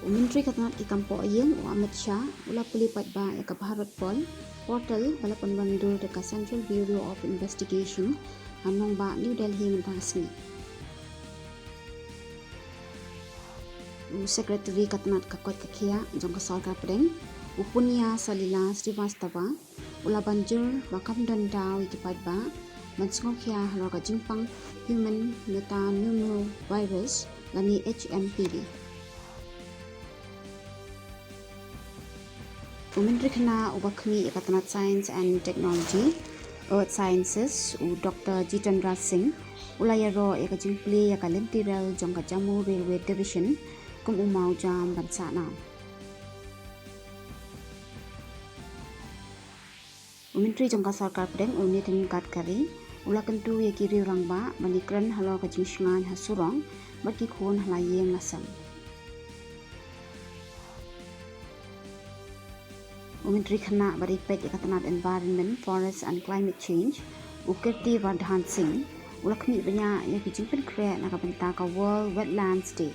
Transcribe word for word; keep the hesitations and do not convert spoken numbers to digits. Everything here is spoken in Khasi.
U Myntri ka tnat ki kam poh ïing u Amit Shah u la pule paidbah ïa ka Bharat Poll portal ba la pynwandur da ka Central Bureau of Investigation ha nongbah New Delhi mynta ka sngi. U Secretary ka tnat ka koit ka khiah jong ka sorkar pdeng, u Punya Salila Srivastava, u la ban jur ba kam don daw ïa ki paidbah ban sngewkhia halor ka jingpang human metapneumovirus lane H M P V. U Myntri Khynnah uba khmih ïa ka tnat Science and Technology, Earth Sciences, u Doctor Jitendra Singh, u la ïaroh ïa ka jingplie ïa ka lynti rel jong ka Jammu Railway Division kum u mawjam ban sahnam. U Myntri jong ka sorkar pdeng u Nitin Gadkari u la kyntu ïa ki riew rangbah ban ïakren halor ka jingshngaiñ ha surok bad ki khun ha la ïing la sem. U Myntri Khynnah bad ri peit ïa ka tnat Environment, Forest and Climate Change, u Kirti Vardhan Singh, u la khmih bniah ïa ki jingpynkhreh na ka bynta ka World Wetlands Day.